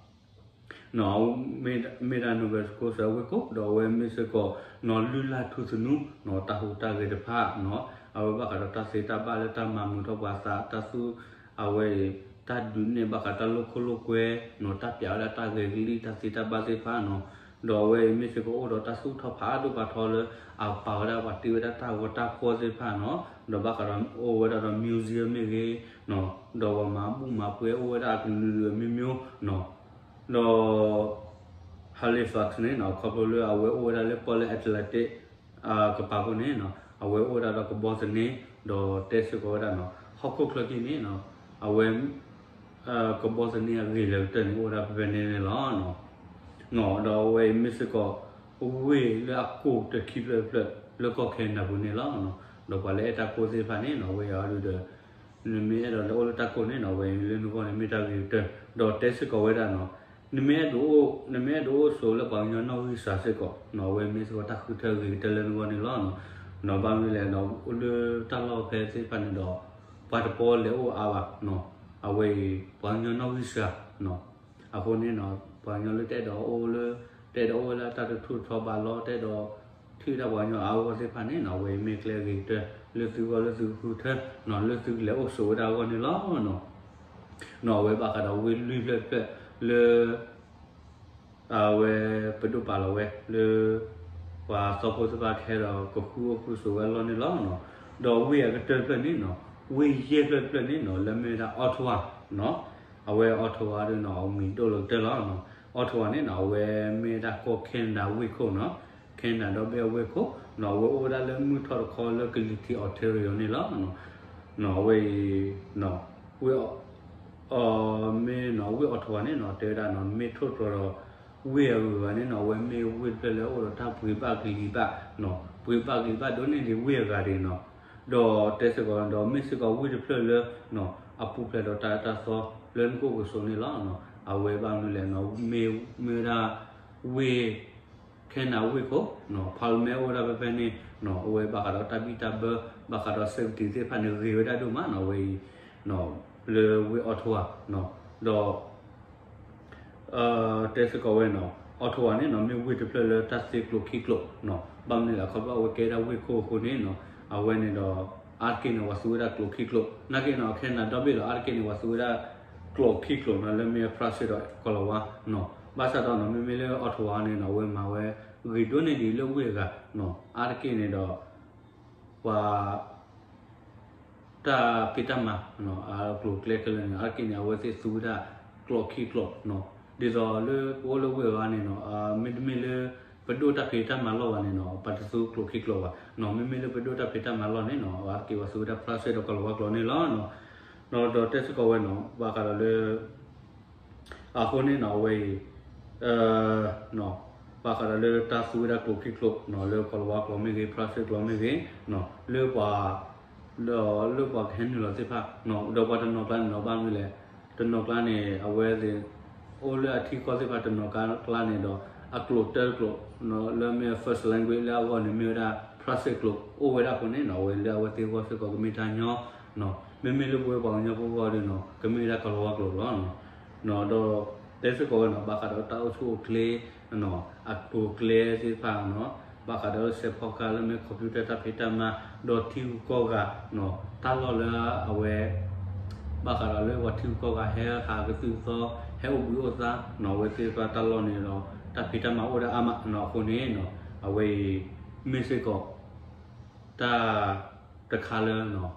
နီၤ မ့ၢ်ဒၣ် Nova Scotia အဝ့ၢ်ခိၣ် ဒီးအဝဲမ့ၢ်စ့ၢ်ကီးနီၤ လုၢ်လၢ်ထူသနူနီၤ တၢ်ဟူးတၢ်ဂဲၤတဖၣ်နီၤ အဝဲဘၣ်ဃးဒီးတၢ်သ့တၢ်ဘၣ်လၢတၢ်မၤမုာ်ထီၣ်ပှၤသး တၢ်သူ အဝဲအံၤ တၢ်ဒုးနဲၣ်ဘၣ်ဃးတၢ်လိာ်ခိၣ်လိာ်ကွဲနီၤ တၢ်ပျးဝဲဒၣ်တၢ်ဂဲၤကလံၣ်တၢ်သ့တၢ်ဘၣ်သ့ၣ်တဖၣ်နီၤ ဒီးအဝဲအံၤမ့ၢ်စ့ၢ်ကီးအိၣ်ဒီးတၢ်သူၣ်ထီၣ်ဖးဒိၣ်ဖးထီလၢ အပာ်ဝဲဒၣ်ပှၤတ့ဝဲဒၣ်တၢ်ဂီၤတၢ်ဖှီၣ်သ့ၣ်တဖၣ်နီၤ ဒီးဘၣ်ဃးဒီးအိၣ်ဝဲဒၣ်ဒီး museum မ့ၢ်ဂ့ၤနီၤ ဒီးပှၤမၤဘူၣ်မၤပှဲၤအိၣ်ဝဲဒၣ်အကလုာ်ကလုာ်အမျိုးမျိုးနီၤ ဒီး Halifax န့ၣ်နီၤ ခီဖျိလၢအဝဲအိၣ်ဝဲဒၣ်လၢပီၣ်လဲၣ် Atlantic ကပၤဖိန့ၣ်နီၤ အဝဲအိၣ်ဝဲဒၣ်ဒီးကဘီသန့ ဒီးတဲစ့ၢ်ကီးဝဲဒၣ်နီၤ ဟီၣ်ခိၣ်ချၢက့န့ၣ်နီၤ အဝဲ ကဘီသန့အဂ့ၢ်လၢကတၢၢ်န့ၣ် အိၣ်ဝဲဒၣ်ဖဲဖဲန့ၣ်န့ၣ်လီၤ. ဒီးအဝဲအံၤမ့ၢ်စ့ၢ်ကီး ဝ့ၢ်လၢအကိၢ်ကတၢၢ်ခံဖျၢၣ်တဖျၢၣ် လၢကီၢ်ခဲနဒၤပူၤန့ၣ်လီၤ. ဒီးပှၤလၢအဲၣ်တၢ်ကိၢ်သ့ၣ်တဖၣ်န့ၣ်နီၤ အဝဲအံၤအီၤဒုးဒီး နမ့ၢ်အဲၣ်ဒိးလဲၤအိၣ်လၢတၢ်ကိၢ်န့ၣ်နီၤ အဝဲအံၤလၢနဂီၢ်န့ၣ်မ့ၢ်တၢ်ဂ့ၤကတၢၢ် ဒီးတဲစ့ၢ်ကီးဝဲဒၣ်နီၤ နမ့ၢ်အဲၣ်ဒိးအိၣ် နမ့ၢ်အဲၣ်ဒိးအိၣ်ဆိးလၢပှၤကညီနီၣ်ဂံၢ်စှၤစ့ၢ်ကီးနီၤ အဝဲမ့ၢ်စ့ၢ်ကီးတၢ်ဃုထၢဂ့ၤကတၢၢ်လၢနဂီၢ်န့ၣ်လီၤ. နီၤ ဘၣ်မနုၤလဲၣ်နီၤ အိၣ်လၢတၢ်လီၢ်ဖဲသ့ၣ်တဖၣ်န့ၣ်ဒီး ပှၤတပီလဲၤအိၣ်အါဘၣ်နီၤ အဝဲအံၤ ပှၤကညီနီၣ်ဂံၢ်စှၤနီၤ အဃိန့ၣ်နီၤ ပှၤကညီလၢတအဲၣ်ဒိးအိၣ်လၢ တအဲၣ်ဒိးအိၣ်ဝဲလၢတၢ်တထူၣ်ထီဘးလီၤ တအဲၣ်ဒိး ထံၣ်ဝဲဒၣ်ပှၤကညီအါဂီၢ်သ့ၣ်တဖၣ်န့ၣ်နီၤ အဝဲအံၤမ့ၢ်ကျဲဂ့ၤကတၢၢ် လၢသုဂီၢ်လၢသုကဃုထၢနီၤ လၢသုကလဲၤအိၣ်ဆိးဝဲဒၣ်အဂီၢ်န့ၣ်လီၤ. နီၤ အဝဲဘၣ်ဃးဒီးဝ့ၢ်လွံၢ်ဖျၢၣ်တဖျၢၣ်လၢ အဝဲပဒိၣ်ပာ်လီၤဝဲလၢ ပှၤသီဖိသ့ၣ်တဖၣ်ကဟဲဒီးကဃုအိၣ်ဃုဆိးဝဲအလီၢ်န့ၣ်လီၤ. ဒီးဝ့ၢ်အကတၢၢ်တဖျၢၣ်န့ၣ်နီၤ ဝ့ၢ်ယဲၢ်ဖျၢၣ်တဖျၢၣ်န့ၣ်နီၤ လၢမ့ၢ်ဝဲဒၣ် Ottawa နီၤ အဝဲ Ottawa ဒုးနီၤ အမံၤဒိၣ်လၢကတၢၢ်လီၤ. Ottawa န့ၣ်နီၤ အဝဲမ့ၢ်ဝဲဒၣ်ကီၢ်ခဲနဒၤဝ့ၢ်ခိၣ်နီၤ ခဲနဒၤဒီဘ့ၣ်အဝ့ၢ်ခိၣ်နီၤ အဝဲအိၣ်ဝဲဒၣ်လၢမုၢ်ထီၣ်တခီလၢကလံၤထံး Ontario န့ၣ်လီၤ. အဝဲအံၤ ဝ့ၢ် မ့ၢ်နီၤ ဝ့ၢ် Ottawa န့ၣ်နီၤ တဲဝဲဒၣ်နီၤ မ့ၢ်ထိၣ်တြီၤဒီး ဝ့ၢ်အဂုၤအဂၤန့ၣ်နီၤ အဝဲမ့ၢ်ဝ့ၢ်တဖျၢၣ်လၢအိၣ်ဒီးတၢ်ပှ့ၤဘၣ်ကလံၤဘၣ်နီၤ ပှ့ၤဘၣ်ကလံၤဘၣ်ဒိၣ်န့ၢ်ဒံးဝ့ၢ်အဂၤဒံးနီၤ ဒီးတဲစ့ၢ်ကီးဒီးမ့ၢ်စ့ၢ်ကီးဝ့ၢ်တဖျၢၣ်လၢ အပူၤဖျဲးဒီးတၢ်အၢတၢ်သီလၢနကအိၣ်ကဆိးန့ၣ်လီၤ. အဝဲဘၣ်မနုၤလဲၣ်နီၤ မ့ၢ် မ့ၢ်ဝဲဒၣ် ဝ့ၢ် ခဲနဒၤဝ့ၢ်ခိၣ်နီၤ Parliament အိၣ်ဝဲဒၣ်ဖဲဖဲန့ၣ်နီၤ အဝဲဘၣ်ဃးဒီးတၢ်ဘံၣ်တၢ်ဘၢ ဘၣ်ဃးဒီး safety သ့ၣ်တဖၣ်န့ၣ် ဂ့ၤဝဲဒၣ်ဒိၣ်မးနီၤ အဝဲအံၤ လၢဝ့ၢ် Ottawa နီၤ ဒီး တဲစ့ၢ်ကီးဝဲနီၤ Ottawa န့ၣ်နီၤ မ့ၢ်ဝ့ၢ်တဖျၢၣ်လၢတၢ်သ့ကျိာ်ခံကျိာ်နီၤ ဘၣ်မနုၤလဲၣ် ခီဖျိအဝဲကဲဒၣ်ဝ့ၢ်ခိၣ်အဃိန့ၣ်နီၤ အဝဲန့ၣ်ဒီး အါတက့ၢ်န့ၣ် ပှၤသူဝဲဒၣ်ကျိာ်ခံကျိာ် နာ်က့နီၤ ခဲနဒၤဒီဘ့ၣ်လီၤ အါတက့ၢ်န့ၣ် ပှၤသူဝဲဒၣ်ကျိာ်ခံကျိာ်နီၤ လၢမ့ၢ် Prussia ဒီးကီၤလၤဝါနီၤ ဘၣ်ဆၣ်ဒီးနီၤ မ့မ့ၢ်လၢ Ottawa န့ၣ်နီၤ အဝဲမၤဝဲ ဂ့ၤဒိၣ်န့ၢ်ဒံးလၢဝ့ၢ်အဂၤနီၤ အါတက့ၢ်န့ၣ်ဒီး ပှၤ တၢ်ဖံးတၢ်မၤ အကျိၤအကျဲခဲလၢာ်န့ၣ် အါတက့ၢ်န့ၣ် အဝဲသ့ၣ်သူဝဲဒၣ်ကျိာ်ခံကျိာ်နီၤ ဒ်သိးလၢပအိၣ်လၢဝ့ၢ်အဂၤန့ၣ်နီၤ မ့တမ့ၢ်လၢ ပဒိၣ်တၢ်ဖံးတၢ်မၤလီၢ်ဘၣ်န့ၣ်နီၤ ပတသူကျိာ်ခံကျိာ်ဘၣ်နီၤ မ့မ့ၢ်လၢပဒိၣ်တၢ်ဖံးတၢ်မၤလီၢ်န့ၣ်နီၤ အါတက့ၢ်ပှၤသူဝဲဒၣ် Prussia ဒီးကီၤလၤဝါကျိာ်န့ၣ်လီၤ. ဒီးတဲစ့ၢ်ကီးဝဲနီၤ ဘၣ်ဃးဒီးလၢ အဃိန့ၣ်နီၤ အဝဲအံၤ ဘၣ်ဃးဒီးလၢတၢ်သူဝဲဒၣ်ကျိာ်ခံကျိာ်နီၤ လၢကီၤလၤဝါကျိာ်မ့ၢ်ဂ့ၤ Prussia ကျိာ်မ့ၢ်ဂ့ၤနီၤ လၢပှၤ ဒီးလၢပှၤကဟဲနုာ်လီၤသ့ၣ်တဖၣ်နီၤ ဒီးပှၤတနီၤကျါန့ၣ်နီၤ ဘၣ်မနုၤလဲၣ် တနီၤကျါန့ၣ် အဝဲသ့ၣ် အိၣ်လၢအထံကီၢ်သ့ၣ်တဖၣ်တနီၤကျါန့ၣ်ဒီး အကျိာ်တၢတကျိာ်နီၤ လၢမ့ၢ် first language လၢအဂီၢ်န့ၣ်မ့ၢ်ဝဲဒၣ် Prussia ကျိာ် အိၣ်ဝဲဒၣ်အဃိန့ၣ်နီၤ အဝဲလၢအဝဲသ့ၣ်အဂီၢ်စ့ၢ်ကီးကမ့ၢ်တၢ်ညီနီၤ မ့မ့ၢ်လၢပဝဲပှၤကညီဖိအဂီၢ်ဒီးနီၤ ကမ့ၢ်ဝဲဒၣ်ကီၤလၤဝါကျိာ်လီၤ. ဒီးတဲစ့ၢ်ကီးဝဲနီၤ ဘၣ်ဃးဒီးတၢ်အိၣ်ဆူၣ်အိၣ်ချ့ အကျိၤအကျဲသ့ၣ်တဖၣ်နီၤ ဘၣ်ဃးဒီးစဲးဖီကဟၣ်လၢမ့ၢ် computer တၢ်ဖံးတၢ်မၤ ဒီးထံဂုၤကီၢ်ဂၤနီၤ တၢ်လီၢ်လၢအဝဲ ဘၣ်ဃးဒီးလၢပှၤထံဂုၤကီၢ်ဂၤဟဲဟးကသုၣ်ကသီ ဟဲအိၣ်ဘှံးအိၣ်သါနီၤ အဝဲသ့ၣ်တဖၣ်တၢ်လီၢ်န့ၣ်ဒီး တၢ်ဖံးတၢ်မၤအိၣ်ဒၣ်အါမးနီၤ အဃိန့ၣ်နီၤ အဝဲအံၤ မ့ၢ်စ့ၢ်ကီး တၢ်တခါလၢ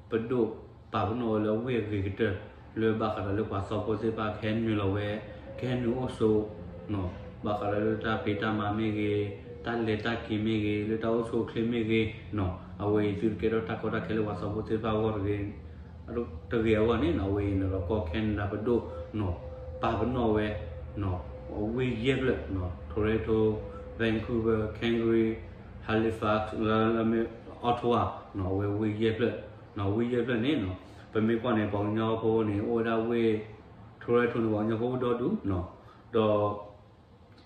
ပဒိၣ်ပာ်ပနီၣ်ဝဲလၢဝ့ၢ်အဂ့ၤကတၢၢ် လၢဘၣ်ဃးဒီးလၢပှၤသီဖိသ့ၣ်တဖၣ်ကဟဲနုာ်လီၤဝဲ ကဟဲနုာ်အိၣ်ဆိး ဘၣ်ဃးဒီးလၢတၢ်ဖံးတၢ်မၤမ့ၢ်ဂ့ၤ တၢ်လဲၤတၢ်က့ၤမ့ၢ်ဂ့ၤ လၢတၢ်အိၣ်ဆူၣ်အိၣ်ချ့မ့ၢ်ဂ့ၤ အဝဲအံၤသုတကဲထီၣ်တၢ်ကီတၢ်ခဲလၢပှၤသီဖိသ့ၣ်တဖၣ်အဂီၢ်တဂ့ၤ တဂ့ၤအဂီၢ်န့ၣ်နီၤ အဝဲအံၤန့ၣ်ဒီးကီၢ် Canada ပဒိၣ်နီၤ ပာ်ပနီၣ်ဝဲ ဝ့ၢ်ယဲၢ်ဖျၢၣ် Toronto, Vancouver, Calgary, Halifax လၢ Ottawa နီၤ အဝဲဝ့ၢ်ယဲၢ်ဖျၢၣ် ဝ့ၢ်ယဲၢ်ဖျၢၣ်န့ၣ်နီၤ ပမ့ၢ်ကွၢ်န့ၣ် ပှၤကညီဖိန့ၣ် အိၣ်ဝဲဒၣ်ဝ့ၢ် Toronto န့ၣ် ပှၤကညီဖိအိၣ်ဒီဒူၣ်နီၤ ဒီး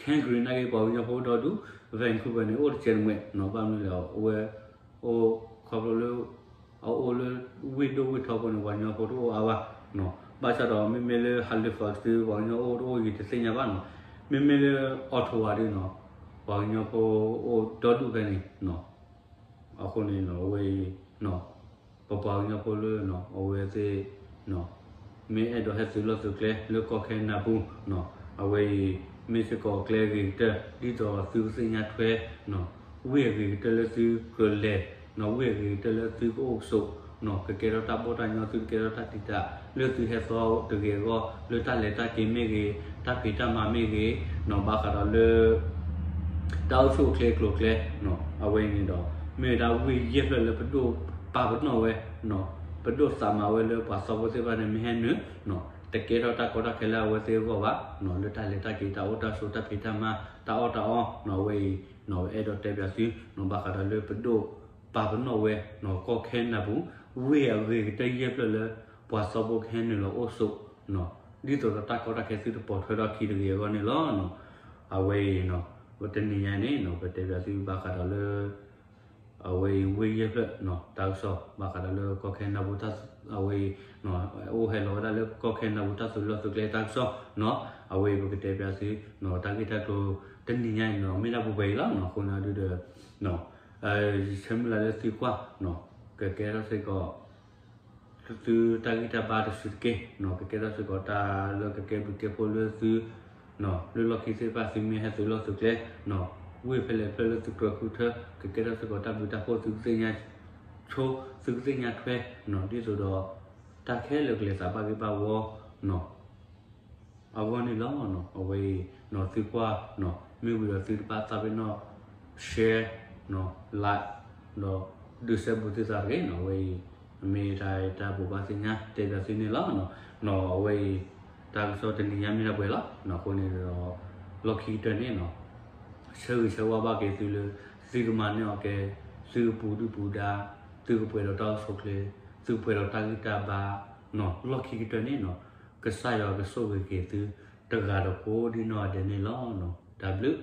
Calgary နာ်က့ ပှၤကညီဖိအိၣ်ဒီဒူၣ် Vancouver န့ၣ် အိၣ်တစဲးတမှဲးနီၤ ဘၣ်မနုၤလဲၣ် အဝဲ အိၣ်ခီဖျိလၢ အအိၣ်လၢဝ့ၢ်ဒိၣ်ဝ့ၢ်ထီဖိန့ၣ် ပှၤကညီဖိတအိၣ်အါဘၣ်နီၤ ဘၣ်ဆၣ်ဒီးမ့မ့ၢ်လၢ Halifax သု ပှၤကညီအိၣ်တအိၣ်ယံၤတသ့ၣ်ညါဘၣ်နီၤ မ့မ့ၢ်လၢ Ottawa ဒုနီၤ ပှၤကညီဖိအိၣ်ဒီဒူၣ်ဖဲန့ၣ်နီၤ အဃိန့ၣ်နီၤ အဝဲအံၤ ပပှၤကညီဖိလၢ အဝဲသ့ၣ် မ့ၢ်အဲၣ်ဒိးဟဲသုးလီၢ်သုးကျဲလၢကီၢ်ခဲနဒၤပူၤနီၤ အဝဲအံၤ မ့ၢ်စ့ၢ်ကီးကျဲအဂ့ၤကတၢၢ် ဒ်သိးသုကသ့ၣ်ညါထွဲနီၤ ဝ့ၢ်အဂ့ၤကတၢၢ်လၢသုကလဲၤနီၤ ဝ့ၢ်အဂ့ၤကတၢၢ်လၢသုကအိၣ်ကဆိးနီၤ ကကဲထီၣ်တၢ်ဘီၣ်တၢ်ညီ သုကကဲထီၣ်တၢ်တံာ်တာ် လၢသုဟဲသီတဂ့ၤအဂီၢ် လၢတၢ်လဲၤတၢ်က့ၤမ့ၢ်ဂ့ၤ တၢ်ဖံးတၢ်မၤမ့ၢ်ဂ့ၤနီၤ ဘၣ်ဃးဒီးလၢ တၢ်အိၣ်ဆူၣ်အိၣ်ချ့ကျိၤကျဲ အဝဲအံၤန့ၣ်ဒီး မ့ၢ်ဝဲဒၣ်ဝ့ၢ်ယဲၢ်ဖျၢၣ်လၢပဒိၣ်ပာ်ပနီၣ်ဝဲ ပဒိၣ်သးမၤဝဲလၢပှၤသီဖိသ့ၣ်တဖၣ်န့ၣ် မ့ၢ်ဟဲနုာ် တကဲထီၣ်တၢ်ကီတၢ်ခဲလၢအဝဲသ့ၣ်အဂီၢ်ဘၣ် လၢတၢ်လဲၤတၢ်က့ၤ တၢ်အိၣ်တၢ်ဆိး တၢ်ဖံးတၢ်မၤ တၢ်အီၣ်တၢ်အီ အဝဲအံၤ အဲၣ်ဒိးတဲပၠးသု ဘၣ်ဃးဒီးလၢပဒိၣ်ပာ်ပနီၣ်ဝဲ ကီၢ်ခဲနၢ်ပူၤ ဝ့ၢ်အဂ့ၤကတၢၢ်ယဲၢ်ဖျၢၣ်လၢ ပှၤသီဖိကဟဲနုာ်လီၤအိၣ်ဆိး ဒ်သိးဒီးတၢ်ကီတၢ်ခဲသုတပိာ်ထွဲထီၣ်ခံတဂ့ၤအဂီၢ်န့ၣ်လီၤ. အဝဲအံၤ တနံၤညါန့ၣ် ပတဲပၠးသုဘၣ်ဃးဒီးလၢ အဝဲအံၤဝ့ၢ်ယဲၢ်ဖျၢၣ် တၢ်ကစီၣ် ဘၣ်ဃးဒီးလၢကီၢ်ခဲနၢ်ပူၤ အဝဲအံၤ အိၣ်ဟဲလီၤဝဲဒၣ်လၢကီၢ်ခဲနၢ်ပူၤတၢ်သုးလီၢ်သုးကျဲတၢ်ကစီၣ် အဝဲအံၤပကတဲပၠးသု တၢ်ဂ့ၢ်တၢ်ကျိၤတနံၤညါအံၤန့ၣ် မ့ၢ်ဒၣ်ပှဲၤပှဲၤအံၤလီၤ. အဃိန့ၣ်ဒုဒီး ယဆၢမုၢ်လၢ်လၢသုကွၢ် ကကဲထီၣ်စ့ၢ်ကီး သုတၢ်ဂံၢ်တၢ်ဘါတစုတက့ၢ် ကကဲထီၣ်စ့ၢ်ကီးတၢ်လၢကကဲဘျုးကဲဖှိၣ်လၢသု လၢလီၢ်ခံသ့ၣ်တဖၣ် သုမ့ၢ်ဟဲသုးလီၢ်သုးကျဲ ဝ့ၢ်ဖဲလဲၣ်ဖဲလဲၣ်လၢသုကြၢးဃုထၢ ကကဲထီၣ်စ့ၢ်ကီးတၢ်ဘျုးတၢ်ဖှိၣ် သုကသ့ၣ်ညါဆိ သုကသ့ၣ်ညါထွဲ ဒ်သိးဒီး တၢ်ခဲလၢာ်ကလဲၤသးဘၣ်ဂ့ၢ်ဘၣ်ဝီ အဂီၢ်န့ၣ်လီၤ. အဝဲအံၤ သုကွၢ် မ့ၢ်ဝံၤဒီးသုတဘၣ်သးပ့ၤနီၣ် share like ဒီးဒုးစဲဘူးသုသးတဂ့ၤ အဝဲအံၤ မ့ၢ်တၢ်တၢ်ဘိးဘၣ်သ့ၣ်ညါတဲပၠးသုန့ၣ်လီၤ. အဝဲအံၤ တၢ်ကစီၣ်တနံၤညါမ့ၢ်ဒၣ်ပှဲၤလီၤ. အဃိန့ၣ်ဒီး လီၢ်ခံကတၢၢ်န့ၣ် ဆၢဂ့ၤဆၢဝါဘၣ်က့ၤသုလၢ သုကမၤန့ၢ်အီၤကဲ သုကပူၤဒုၣ်ပူၤဒါ သုကပှဲၤဒီးတၢ်အိၣ်ဆူၣ်အိၣ်ချ့ သုကပှဲၤဒီးတၢ်ဂံၢ်တၢ်ဘါ လီၢ်ခံကတၢၢ်န့ၣ် ကစၢ်ယွၤကဆိၣ်ဂ့ၤက့ၤသု တဂၤဒီးကိးဒံနီၢ်ဂၤဒဲးန့ၣ်လီၤ. တၢ်ဘျုး